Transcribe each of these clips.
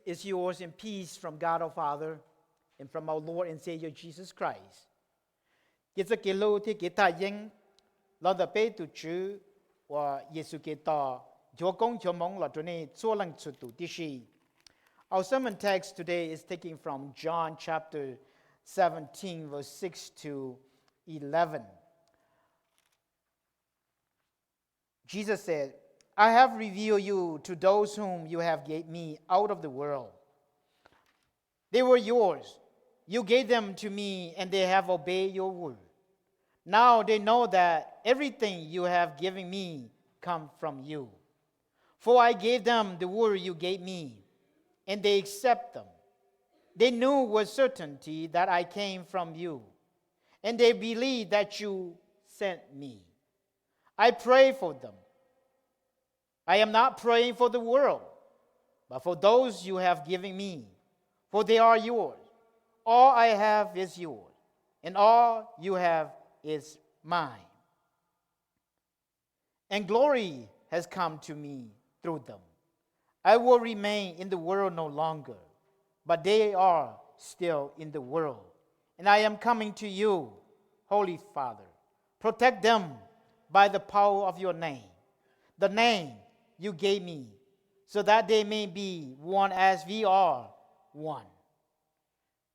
is yours in peace from God our Father and from our Lord and Savior Jesus Christ. Ces txoj kev hlub thiab kev thaj yeeb los ntawm peb tus Tswv uas Yexus Khetos nchuav koob nchuav hmoov los rau nej txhua leej txhua tus tib si. Our sermon text today is taken from John chapter seventeen, verse six to eleven. Jesus said, I have revealed you to those whom you have gave me out of the world. They were yours. You gave them to me, and they have obeyed your word. Now they know that everything you have given me come from you. For I gave them the word you gave me, and they accept them. They knew with certainty that I came from you, and they believe that you sent me. I pray for them. I am not praying for the world, but for those you have given me, for they are yours. All I have is yours, and all you have is mine. And glory has come to me through them. I will remain in the world no longer, but they are still in the world, and I am coming to you. Holy Father, protect them by the power of your name, the name you gave me, so that they may be one as we are one.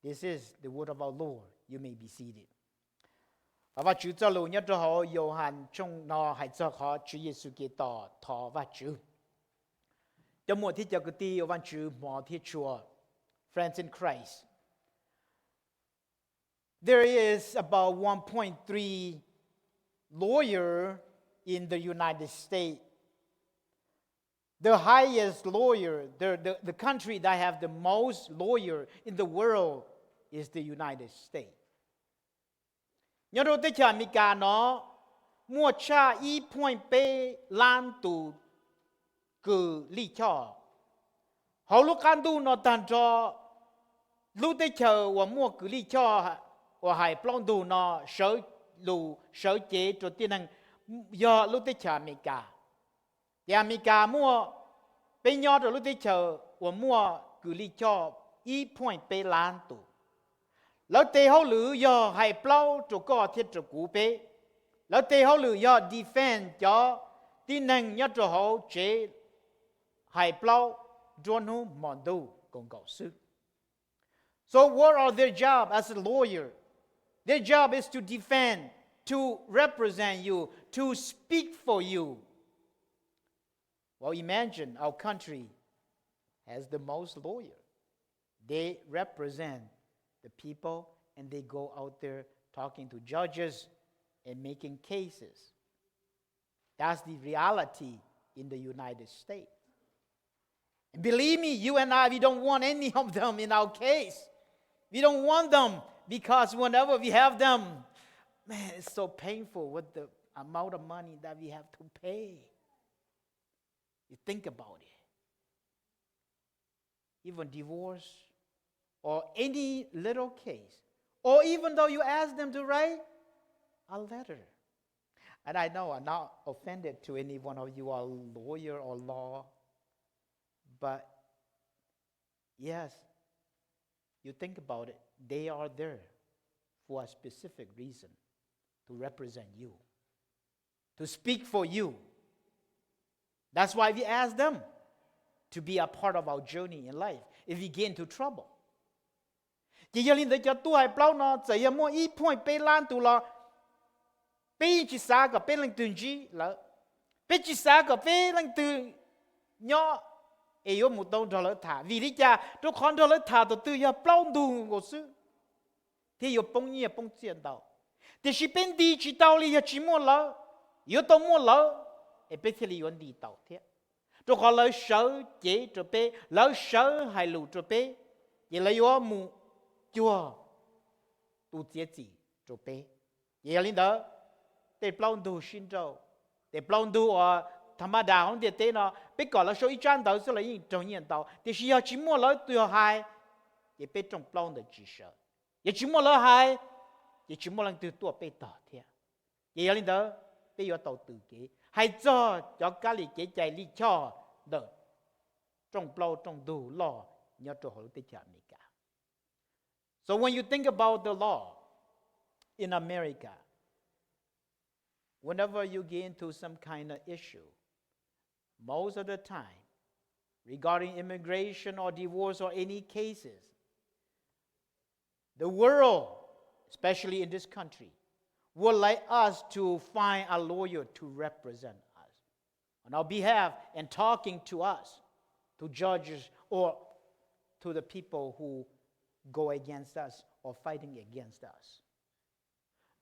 This is the word of our Lord. You may be seated. Vaj Tswv txoj lus nyob rau hauv Yauhas tshooj no hais txog qhov Tswv Yexus Khetos thov Vaj Tswv. Cov muam thiab cov kwv tij uas Vaj Tswv hmov thiab tshua, friends in Christ, there is about one point three lawyer in the United States. The highest lawyer, the, the, the country that have the most lawyer in the world is the United States. Nyob rau teb chaws Amelikas no muaj tshaj ib point peb lab tus kws lij choj. Hauv lub qab ntuj no tag nrho, lub teb chaws uas muaj kws lij choj uas hais plaub ntug no sawv lus sawv cev rau tib neeg yog lub teb chaws Amelikas. Ces Amelikas muaj, peb nyob rau lub teb chaws uas muaj kws lij choj ib point peb lab tus. Lawv tes hauj lwm yog hais plaub rau koj thiab rau kuv peb. Lawv tes hauj lwm yog defend cov tib neeg nyob rau hauv tsev hais plaub nruab hnub hmo ntuj kaus nkaus xwb. So what are their job as a lawyer? Their job is to defend, to represent you, to speak for you. Well, imagine our country has the most lawyer. They represent the people and they go out there talking to judges and making cases. That's the reality in the United States. And believe me, you and I, we don't want any of them in our case. We don't want them because whenever we have them, man, it's so painful with the amount of money that we have to pay. You think about it. Even divorce or any little case, or even though you ask them to write a letter. And I know I'm not offended to any one of you are lawyer or law, but yes, you think about it, they are there for a specific reason, to represent you, to speak for you. That's why we ask them to be a part of our journey in life if we get into trouble. Ces yog li ntawd cov tuaj hais plaub no txawm yog muaj ib point peb lab tus los peb yeej tsis xav kom peb leej twg ntsib lawv. Peb tsis xav kom peb leej twg nyob es yuav mus tau nrog lawv tham. Vim li cas? Rau qhov nrog lawv tham tus twg yog plaub ntug nkaus xwb thiab yuav poob nyiaj poob txiaj ntau. Tiam sis peb nti tsis tau li yog tsis muaj lawv, yuav tau muaj lawv es peb thiaj li yuav nti tau thiab. Rau qhov lawv sawv cev rau peb, lawv sawv hais lus rau peb, ces lawv yuav mus cuag tus txiav txim rau peb. Ces yog li ntawd, tej plaub ntug sib nrauj, tej plaub ntug uas tha ma das hauv ntiaj teb no, peb kom lawv sau ib tsab ntawv xwb los yeej raug nyiaj ntau, tiam sis yog tsis muaj lawv tus yog hais, ces peb rooj plaub ntawd tsis sawv. Yog tsis muaj lawv hais, ces tsis muaj leej twg tuaj peb tog thiab. Ces yog li ntawd, peb yuav tau tws kev hais txog cov kab li kev cai lij choj ntawm rooj plaub rooj ntug loj nyob rau hauv lub teb chaws Amelikas. So when you think about the law in America, whenever you get into some kind of issue, most of the time, regarding immigration or divorce or any cases, the world, especially in this country, would like us to find a lawyer to represent us on our behalf and talking to us, to judges or to the people who go against us or fighting against us.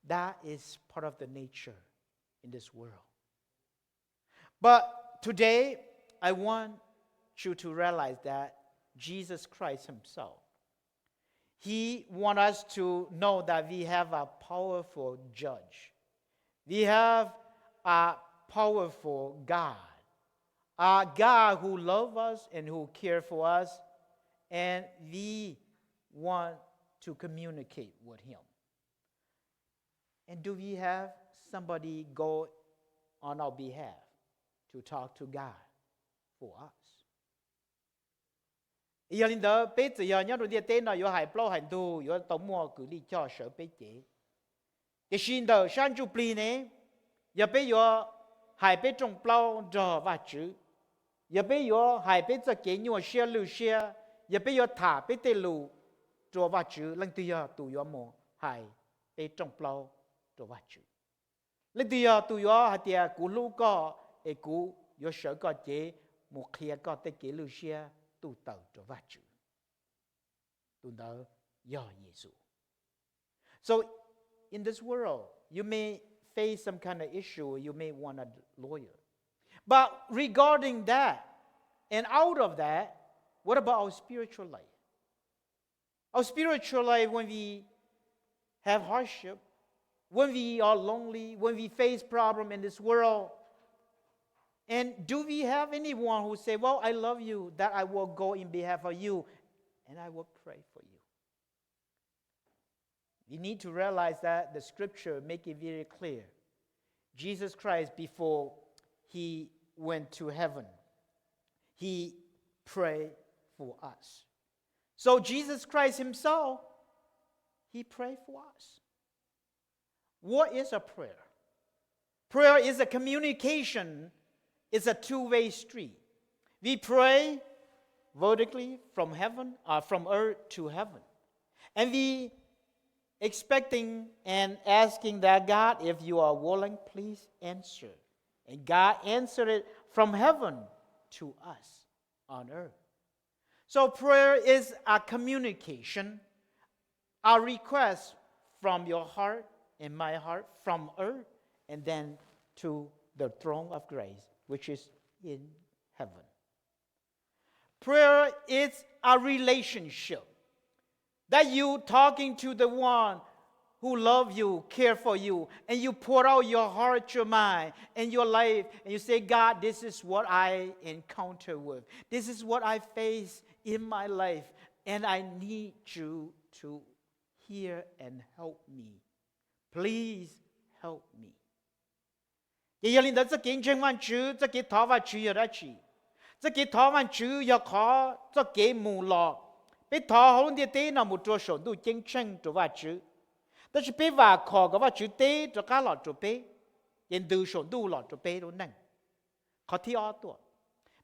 That is part of the nature in this world. But today, I want you to realize that Jesus Christ himself, he wants us to know that we have a powerful judge. We have a powerful God, a God who loves us and who cares for us, and we want to communicate with him. And do we have somebody go on our behalf to talk to God for us? Yog li ntawd, peb txawm yog nyob rau ntiaj teb no yuav hais plaub hais ntug, yuav tau muaj kws lij choj sawv peb cev. Tiam sis ntawm sab ntsuj plig ne, yog peb yuav hais peb rooj plaub nrog Vajtswv, yog peb yuav hais peb txoj kev nyuaj siab lwj siab, yog peb yuav tham peb tej lus rau Vajtswv, leej twg yog tus yuav mus hais peb rooj plaub rau Vajtswv? Leej twg yog tus yuav hais tias kuv hlub koj es kuv yuav sawv koj cev mus qhia koj tej kev lwj siab tuj tawm rau Vajtswv? Tus ntawd yog Yexus. So in this world, you may face some kind of issue, you may want a lawyer. But regarding that, and out of that, what about our spiritual life? Our spiritual life, when we have hardship, when we are lonely, when we face problem in this world, and do we have anyone who say, "Well, I love you, that I will go in behalf of you, and I will pray for you"? We need to realize that the scripture make it very clear. Jesus Christ, before he went to heaven, he prayed for us. So Jesus Christ himself, he prayed for us. What is a prayer? Prayer is a communication, it's a two-way street. We pray vertically from heaven, uh, from earth to heaven. And we expecting and asking that God, if you are willing, please answer. And God answered it from heaven to us on earth. So prayer is a communication, a request from your heart and my heart, from earth, and then to the throne of grace, which is in heaven. Prayer is a relationship that you talking to the one who love you, care for you, and you pour out your heart, your mind, and your life, and you say, "God, this is what I encounter with. This is what I face in my life, and I need you to hear and help me. Please help me." Ces yog li ntawd, txoj kev ntseeg Vajtswv, txoj kev thov Vajtswv yog dab tsi? Txoj kev thov Vajtswv yog qhov txoj kev mus los. Peb thov hauv lub ntiaj teb no mus rau saum ntuj ceeb tsheej rau Vajtswv, tab sis peb vam khom kom Vajtswv teb rov qab los rau peb, ces ntws saum ntuj los rau peb lub neej. Qhov thib ob tuaj,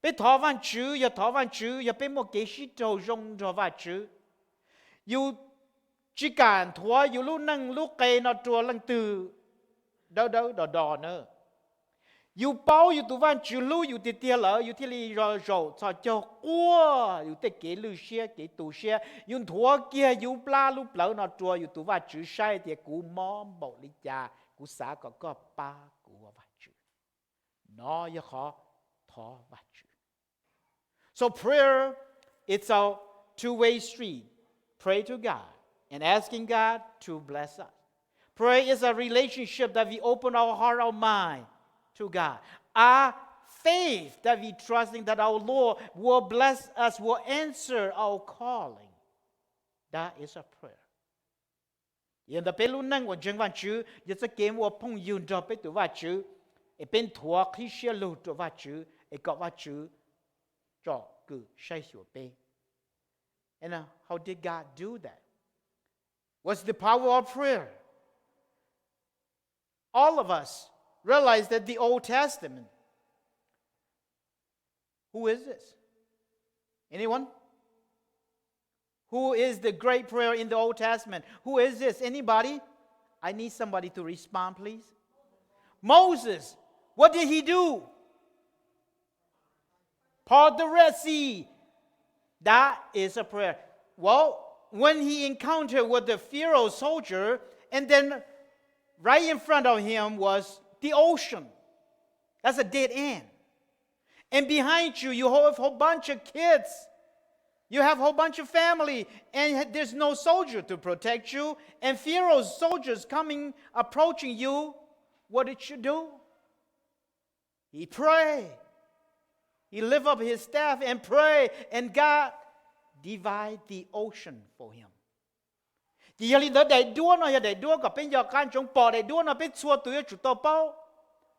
peb thov Vajtswv yog thov Vajtswv yog peb muaj kev sib raug zoo nrog Vajtswv. Yus tsis kam nthuav yus lub neej lub qe no rau leej twg dawb dawb do do na. Yus paub yus tus Vajtswv hlub yus tiag tiag lawm, yus thiaj li zaum txhos caug quaj yus tej kev lwj siab kev tu siab. Yus nthuav kiag yus plab lub plawv no rau yus tus Vajtswv saib tias kuv mob npaum li cas, kuv xav kom koj pab kuv, Vajtswv. No yog qhov thov Vajtswv. So prayer, it's a two-way street. Pray to God and asking God to bless us. Prayer is a relationship that we open our heart, our mind to God. A faith that we trusting that our Lord will bless us, will answer our calling. That is a prayer. Yog ntawd peb lub neej uas ntseeg Vajtswv yog txoj kev ua phooj ywg nrog peb tus Vajtswv, es peb nthuav qhib siab lug rau Vajtswv es kom Vajtswv tsom kwm saib xyuas peb. And uh, how did God do that? What's the power of prayer? All of us realize that the Old Testament, who is this? Anyone? Who is the great prayer in the Old Testament? Who is this? Anybody? I need somebody to respond, please. Moses, what did he do? Part the Red Sea. That is a prayer. Well, when he encountered with the Pharaoh soldier, and then right in front of him was the ocean. That's a dead end. And behind you, you have a whole bunch of kids. You have a whole bunch of family, and there's no soldier to protect you. And Pharaoh's soldiers coming, approaching you. What did you do? He pray. He lift up his staff and pray, and God divide the ocean for him. Ces yog li ntawd daim duab no yog daim duab kom peb nco qab ntsoov, pom daim duab no peb txhua tus yuav tsum tau paub.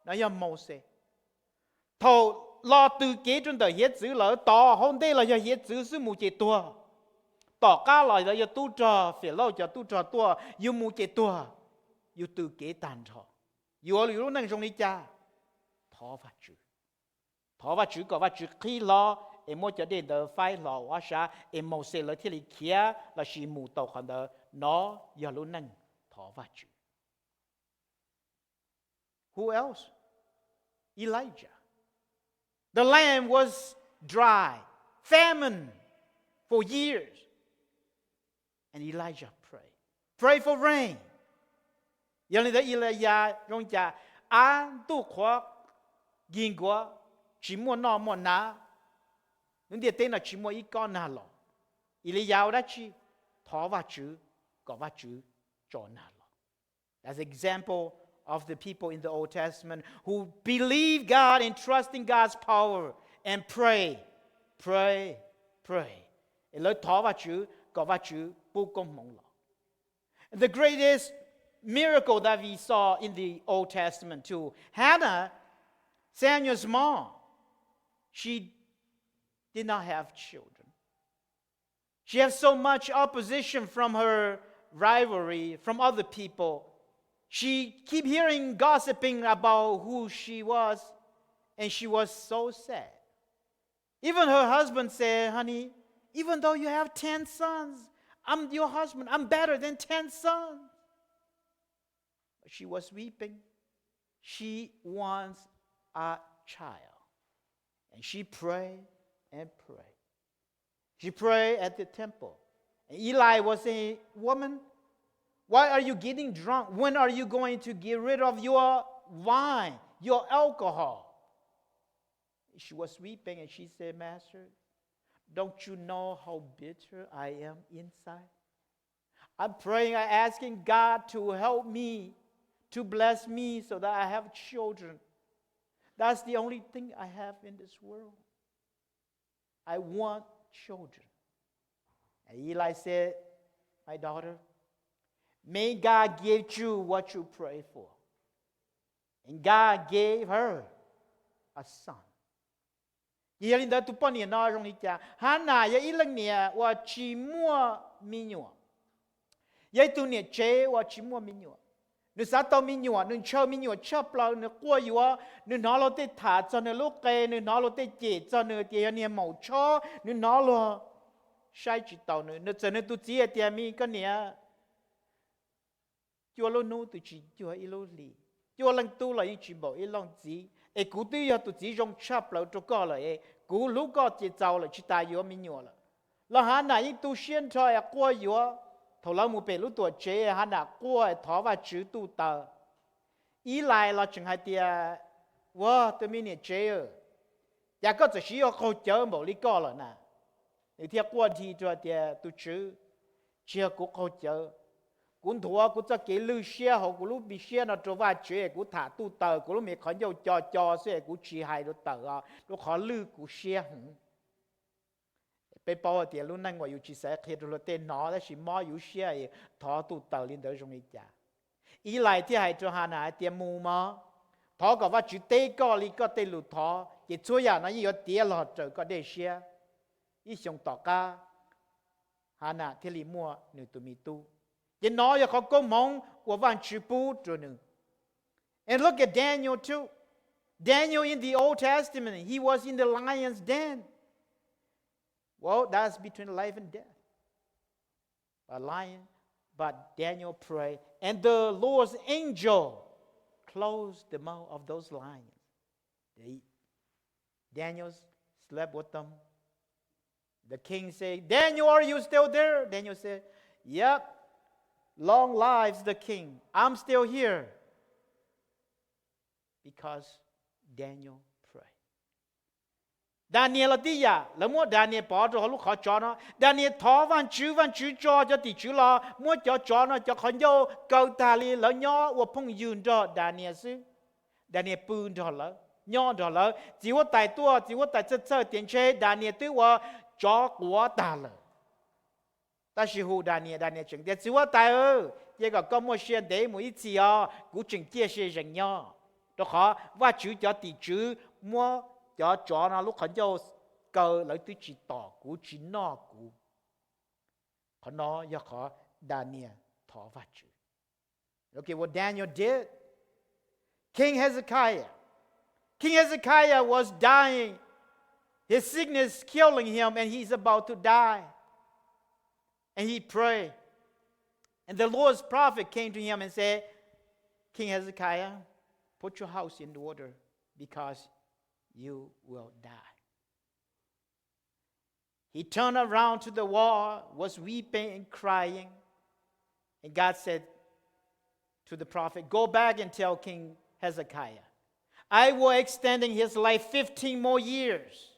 No yog Mauxes. Thaum los tws kev rau ntawm hiav txwv lawm, tom hauv ntej los yog hiav txwv xwb, mus ces tuag. Tom qab los lawv yog tub rog, Fem Lauj cov tub rog tuaj, yus mus ces tuag, yus tws kev tag nrho. Yuav yus lub neej zoo li cas? Thov Vajtswv. Thov Vajtswv kom Vajtswv qhib hlo es muab cov dej ntawd faib hlo ua ob sab es Mauxes lawv thiaj li khiav lossis mus tau qhov ntawd. No yog lub neej thov Vajtswv. Who else? Elijah. The land was dry, famine for years. And Elijah prayed. Pray for rain. Yog li ntawd Iliyas zoo cas? Av ntuj qhuav nkig nkuav, tsis muaj noj muaj hnav, lub ntiaj teb no tsis muaj ib kob nag los. Iliyas ua dab tsi? Thov Vajtswv kom Vajtswv tso nag los. That's example of the people in the Old Testament who believe God and trust in God's power and pray, pray, pray. Es lawv thov Vajtswv kom Vajtswv pub koob hmoov los. The greatest miracle that we saw in the Old Testament too, Hannah, Samuel's mom, she did not have children. She had so much opposition from her rivalry, from other people. She keep hearing gossiping about who she was, and she was so sad. Even her husband said, "Honey, even though you have ten sons, I'm your husband, I'm better than ten sons." But she was weeping. She wants a child. And she prayed and prayed. She prayed at the temple. And Eli was saying, "Woman, why are you getting drunk? When are you going to get rid of your wine, your alcohol?" She was weeping and she said, "Master, don't you know how bitter I am inside? I'm praying, I'm asking God to help me, to bless me so that I have children. That's the only thing I have in this world. I want children." And Eli said, "My daughter, may God give you what you pray for." And God gave her a son. Ces yog li ntawd tus poj niam no zoo li cas? Hannah yog ib leej niam uas tsis muaj me nyuam, yog ib tug niam tsev uas tsis muaj me nyuam. Nws xav tau me nyuam, nws ntshaw me nyuam tshaj plaws, nws quaj yuav, nws hnov luag tej tham txog nws lub qe, nws hnov luag tej cem txog nws tias yog niag maum tshob, nws hnov luag saib tsis taus nws. Nws txawm nws tus txiv hais tias, "Me koj niam, cuaj lub hnub twb tsis cuag ib lub hlis, cuaj leej tub los yeej tsis npaum ib leej txiv, es kuv twb yog tus txiv zoo tshaj plaws rau koj lawm, kuv hlub koj ces txaus lawm, tsis tas yuav me nyuam lawm." Los Hannah yeej tu siab nrho es quaj yuav. Thaum lawv mus pem lub tuam tsev, Hannah quaj thov Vajtswv tuj taws. Eli los tseem hais tias, "Ua, tus me niam tsev, cas koj txawm siv ua qaug cawv npaum li koj lawm na?" Nws thiaj quaj dhi rau tias, "Tus Tswv, tsis yog kuv qaug cawv. Kuv nthuav kuv txoj kev lwj siab hauv kuv lub me siab no rau Vajtswv, kuv tham tuj taws kuv lub me qhov ncauj co co xwb, kuv tsis hais rau tawm os, rau qhov lwj kuv siab heev." Peb paub hais tias lub neej uas yus tsis xav qhia rau luag tej hnov tab sis mob yus siab, thov tuj taws li ntawd zoo li cas? Eli thiaj hais rau Hannah hais tias, "Mus mog, thov kom Vajtswv teb koj li koj tej lus thov, ces txhua yam no yeej yuav tiav los raws koj dej siab." Ib xyoo tom qab, Hannah thiaj li muaj nws tus me tub. Ces no yog qhov koob hmoov uas Vajtswv pub rau nws. And look at Daniel too. Daniel in the Old Testament, he was in the lion's den. Well, that's between life and death. But lion, but Daniel prayed, and the Lord's angel closed the mouth of those lions. They, Daniel slept with them. The king said, Daniel, are you still there? Daniel said, Yep. Long lives the king. I'm still here. Because Daniel prayed. Daniel los tib yam, lawv muab Daniel pov rau hauv lub qhov tsov no. Daniel thov Vajtswv, Vajtswv tso cov tim tswv los muab cov tsov no cov qhov ncauj kaw tag li, lawv nyob ua phooj ywg nrog Daniel xwb. Daniel pw nrog lawv, nyob nrog lawv. Txiv huab tais tuaj, txiv huab tais txhawj txhawj tias ntshe Daniel twb ua tsov quav tag lawm. Tab sis hu Daniel, Daniel tseem tias, Txiv huab tais, cia kom koj muaj sia ntev mus ib txhis os, kuv tseem ciaj sia zees nyob. Rau qhov Vajtswv cov tim tswv muab cov tsov no lub qhov ncauj kaw, lawv twb tsis tom kuv, tsis noj kuv. Qhov no yog qhov Daniel thov Vajtswv. Okay, what Daniel did. King Hezekiah. King Hezekiah was dying. His sickness killing him, and he's about to die. And he prayed. And the Lord's prophet came to him and said, King Hezekiah, put your house in order because you will die. He turned around to the wall, was weeping and crying. And God said to the prophet, Go back and tell King Hezekiah, I will extending his life fifteen more years.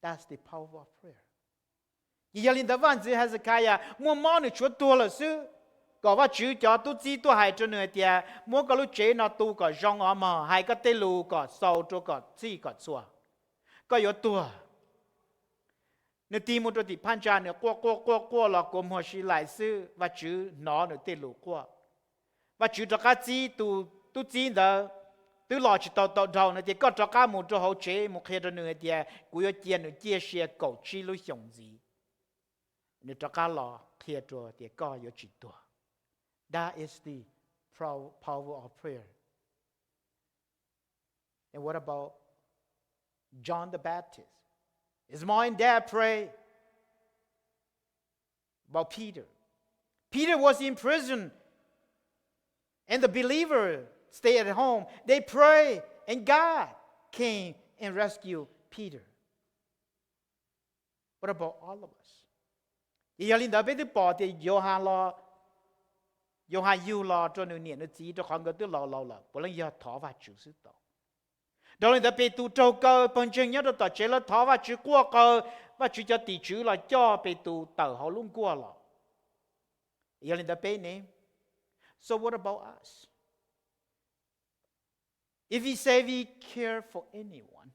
That's the power of prayer. Ces yog li ntawd, vaj ntxwv Hexekiyas muaj mob, nws tshuav tuag lawm xwb, kom Vajtswv cov tub txib tuaj hais rau nws hais tias, Muab koj lub tsev no tu kom zoo os mog, hais koj tej lus kom xaus rau kom txhij kom txhua, koj yuav tuag. Nws tig mus rau tim phab ntsa, nws quaj quaj quaj quaj los kua muag si lais xwb, Vajtswv hnov nws tej lus quaj. Vajtswv rov qab txib tus tub txib ntawd, twb los tsis tau tau dhau, nws tias, Koj rov qab mus rau hauv tsev mus qhia rau nws hais tias kuv yuav cia nws ciaj sia kaum tsib lub xyoos ntxiv. Nws rov qab los qhia rau tias, Koj yuav tsis tuag. That is the power of prayer. And what about John the Baptist? His mom and dad pray about Peter. Peter was in prison, and the believer stay at home. They pray, and God came and rescue Peter. What about all of us? Ces yog li ntawd peb twb pom tias Yauhas los, Yauhas yug los rau nws niam nws txiv rau qhov nkawd twb laus laus lawm, puav leej yog thov Vajtswv xwb tau. Dhau li ntawd Petus raug kaw pawg ntseeg nyob rau tom tsev, lawv thov Vajtswv quaj qw, Vajtswv cov tim tswv los coj Petus tawm hauv lub nkuaj los. Yog li ntawd peb ne? So what about us? If we say we care for anyone,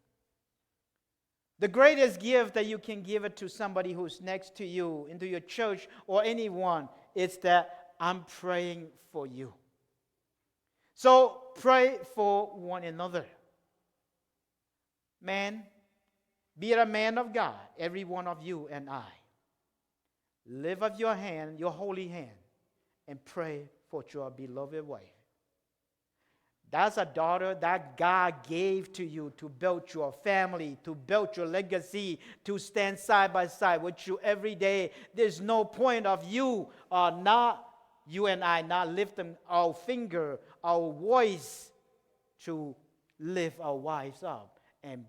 the greatest gift that you can give it to somebody who's next to you, into your church or anyone, is that I'm praying for you. So pray for one another. Man, be a man of God, every one of you and I. Lift up your hand, your holy hand, and pray for your beloved wife. That's a daughter that God gave to you to build your family, to build your legacy, to stand side by side with you every day. There's no point of you, uh, not, you and I not lifting our finger, our voice to lift our wives up and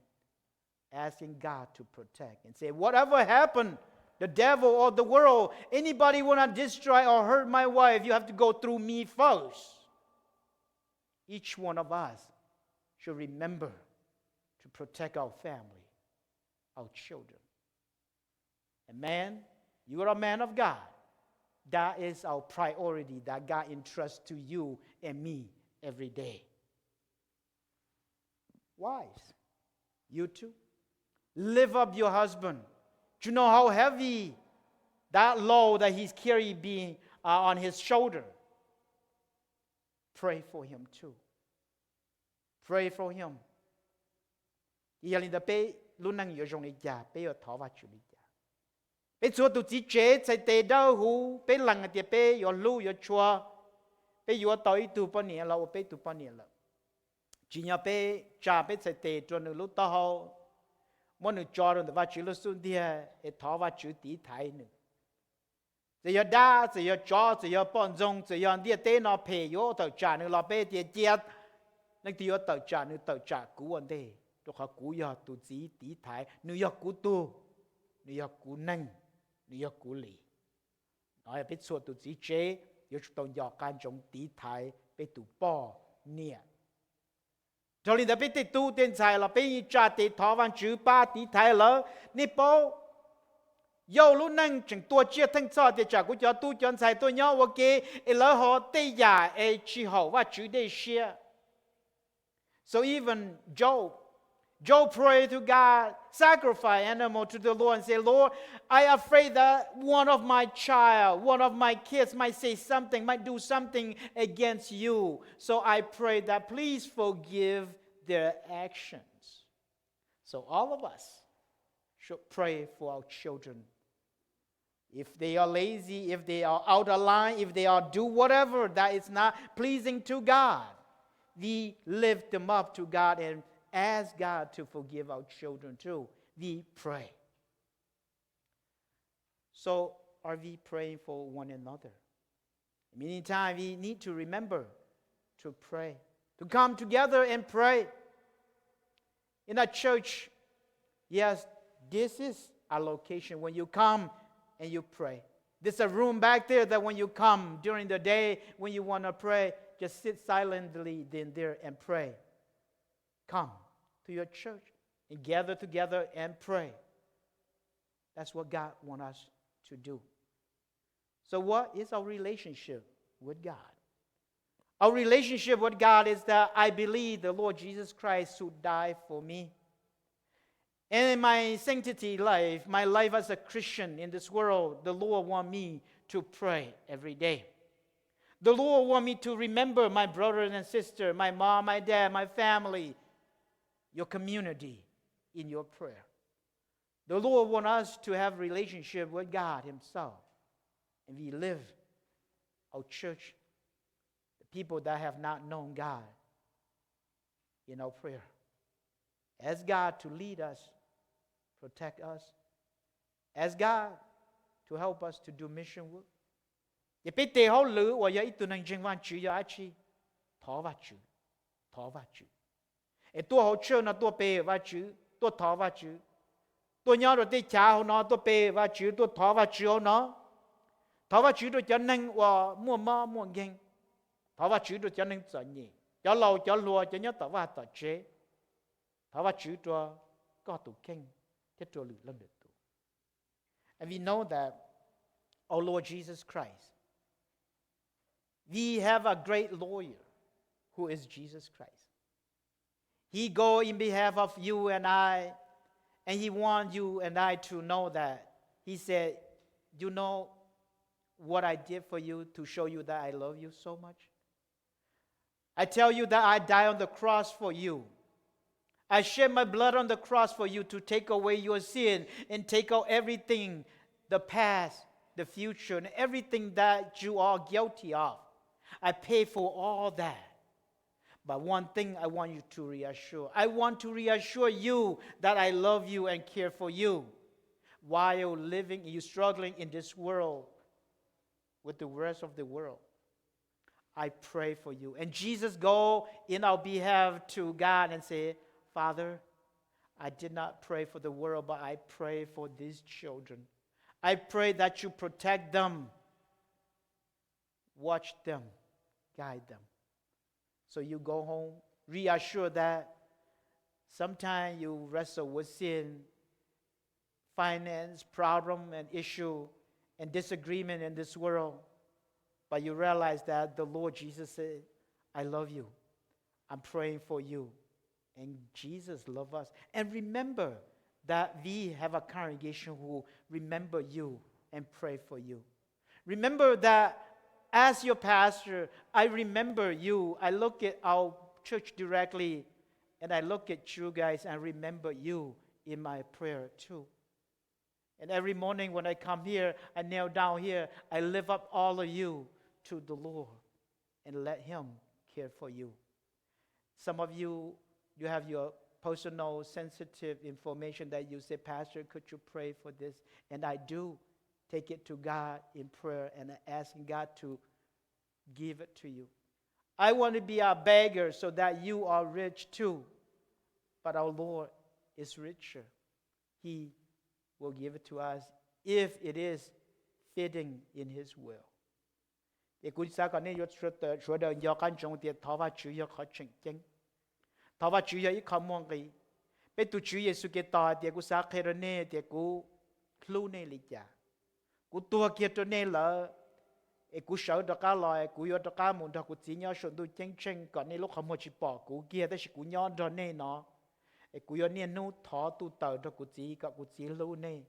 asking God to protect and say, Whatever happened, the devil or the world, anybody want to destroy or hurt my wife, you have to go through me first. Each one of us should remember to protect our family, our children. And man, you are a man of God. That is our priority that God entrusts to you and me every day. Wives, you too. Lift up your husband. You know how heavy that load that he's carrying being, uh, on his shoulder. Pray for him too. Pray for him. Ces yog li ntawd peb lub neej yuav zoo li cas, peb yuav thov Vajtswv li cas? Peb txhua tus txiv tsev txhais tes dawb huv, peb lees hais tias peb yuav hlub yuav tshua, peb yuav tau ib tug poj niam los ua peb tug poj niam lawm. Tsim nyog peb tsa peb txhais tes rau nws lub taub hau, muab nws tso rau ntawm Vajtswv lub xub ntiag es thov Vajtswv tiv thaiv nws. Txawm yog dab, txawm yog tsov, txawm yog poj ntxoog, txawm yog ntiaj teb no phem yuav tawm tsam nws los peb tias cia, leej twg yuav tawm tsam nws tawm tsam kuv ua ntej, rau qhov kuv yog tus txiv tiv thaiv, nws yog kuv tug, nws yog kuv neeg, nws yog kuv li. No yog peb txhua tus txiv tsev yuav tsum tau nco qab ntsoov tiv thaiv peb tus poj niam. Dhau li ntawd peb tej tub tej ntxhais los peb yeej tsa tes thov Vajtswv pab tiv thaiv lawv. Nej paub, Yauj lub neej tseem tuag tsiaj theej txhoj tias tsam kuv cov tub cov ntxhais tuaj nyob ua ke es lawv ho tej yam es tsis haum Vajtswv dej siab. So even Job, Job prayed to God, sacrifice animal to the Lord and say, Lord, I afraid that one of my child, one of my kids might say something, might do something against you. So I pray that please forgive their actions. So all of us should pray for our children. If they are lazy, if they are out of line, if they are do whatever that is not pleasing to God, we lift them up to God and ask God to forgive our children too. We pray. So are we praying for one another? Many times we need to remember to pray, to come together and pray. In a church, yes, this is a location when you come and you pray. There's a room back there that when you come during the day, when you want to pray, just sit silently in there and pray. Come to your church and gather together and pray. That's what God wants us to do. So what is our relationship with God? Our relationship with God is that I believe the Lord Jesus Christ who died for me. And in my sanctity life, my life as a Christian in this world, the Lord want me to pray every day. The Lord want me to remember my brother and sister, my mom, my dad, my family, your community in your prayer. The Lord want us to have relationship with God Himself. And we live our church, the people that have not known God in our prayer. Ask God to lead us, protect us. Ask God to help us to do mission work. Ces peb tes hauj lwm uas yog ib tug neeg ntseeg Vajtswv yog dab tsi? Thov Vajtswv, thov Vajtswv. Es tuaj hauv church no tuaj pe Vajtswv, tuaj thov Vajtswv. Tuaj nyob rau tej chav hauv no tuaj pe Vajtswv, tuaj thov Vajtswv hauv no. Thov Vajtswv rau cov neeg uas muaj mob muaj nkeeg. Thov Vajtswv rau cov neeg txom nyem, cov laus cov hluas, cov nyob tom vaj tom tsev. Thov Vajtswv rau koj tus kheej thiab rau lwm leej lwm tus. And we know that our Lord Jesus Christ, we have a great lawyer who is Jesus Christ. He go in behalf of you and I, and he want you and I to know that he said, you know what I did for you to show you that I love you so much? I tell you that I died on the cross for you. I shed my blood on the cross for you to take away your sin and take out everything, the past, the future, and everything that you are guilty of. I pay for all that. But one thing I want you to reassure. I want to reassure you that I love you and care for you. While living, you struggling in this world with the rest of the world, I pray for you. And Jesus go in our behalf to God and say, Father, I did not pray for the world, but I pray for these children. I pray that you protect them, watch them, guide them. So you go home, reassure that sometimes you wrestle with sin, finance problem and issue and disagreement in this world, but you realize that the Lord Jesus said, I love you. I'm praying for you. And Jesus loves us. And remember that we have a congregation who remember you and pray for you. Remember that as your pastor, I remember you. I look at our church directly, and I look at you guys and remember you in my prayer too. And every morning when I come here, I kneel down here, I lift up all of you to the Lord and let Him care for you. Some of you, you have your personal sensitive information that you say, Pastor, could you pray for this? And I do take it to God in prayer and I ask God to give it to you. I want to be a beggar so that you are rich too. But our Lord is richer. He will give it to us if it is fitting in His will. Ces kuv xav kom nej yuav sawv daws nco qab ntsoov tias thov Vajtswv yog qhov tseem ceeb. Thov Vajtswv yog ib qho muaj nqis. Peb tus Tswv Yexus Khetos hais tias, kuv xav qhia rau nej tias kuv hlub nej li cas. Kuv tuag kiag rau nej lawm, es kuv sawv rov qab los es kuv yuav rov qab mus nrog kuv Txiv nyob saum ntuj ceeb tsheej kom nej lub qhov muag tsis pom kuv kiag, tab sis kuv nyob nrog nej no. Es kuv yuav niaj hnub thov tuj taws nrog kuv Txiv kom kuv Txiv hlub nej.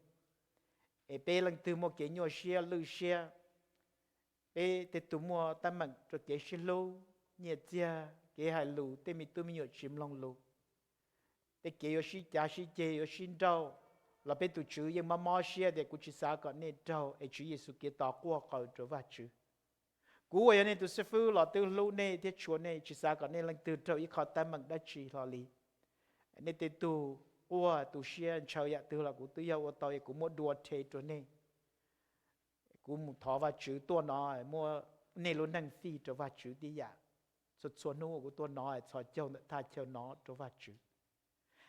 Es peb leej twg muaj kev nyuaj siab lwj siab, peb tej tug muaj teeb meem rau kev sib hlub, nyiaj txiag, kev hais lus, tej me tub me nyuam tsis mloog lus, tej kev yuav sib cav sib ceg yuav sib nrauj, los peb tus Tswv yeej mob mob siab tias kuv tsis xav kom nej raug, es Tswv Yexus Khetos quaj qw rau Vajtswv. Kuv uas yog nej tus xib fwb los twb hlub nej thiab tshua nej, tsis xav kom nej leej twg raug ib qho teeb meem dab tsi hlo li. Nej tej tug quaj tu siab ntshaw yam twg los kuv twb yog ua tau, es kuv muab dua rhe rau nej. Kuv mus thov Vajtswv tuaj no, muab nej lub neej fij rau Vajtswv tib yam. Txhua txhua hnub kuv tuaj no, txhos caug ntawm thaj chaw no rau Vajtswv.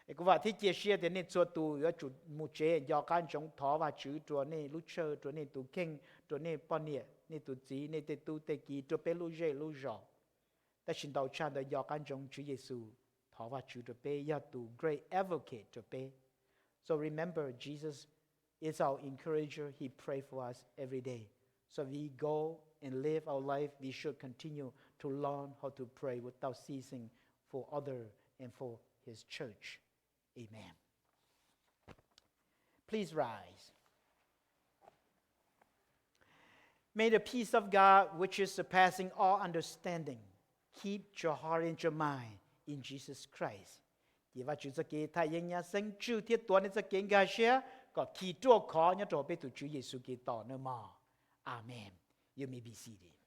Es kuv vam thiab cia siab tias nej txhua tus yuav tsum mus tsev nco qab ntsoov thov Vajtswv rau nej lub church, rau nej tus kheej, rau nej poj niam, nej tus txiv, nej tej tub tej ki, rau peb lub zej lub zos. Tab sis ntau tshaj ntawd nco qab ntsoov Tswv Yexus thov Vajtswv rau peb, yog tus great advocate rau peb. So remember, Jesus is our encourager. He pray for us every day. So we go and live our life, we should continue to learn how to pray without ceasing for other and for His church. Amen. Please rise. May the peace of God, which is surpassing all understanding, keep your heart and your mind in Jesus Christ. Ces Vajtswv txoj kev thaj yeeb nyab xeeb tswj thiab tuav nej txoj kev nkag siab kom khi ruaj khov nyob rau peb tus Tswv Yexus Khetos nawb mog. Amen. You may be seated.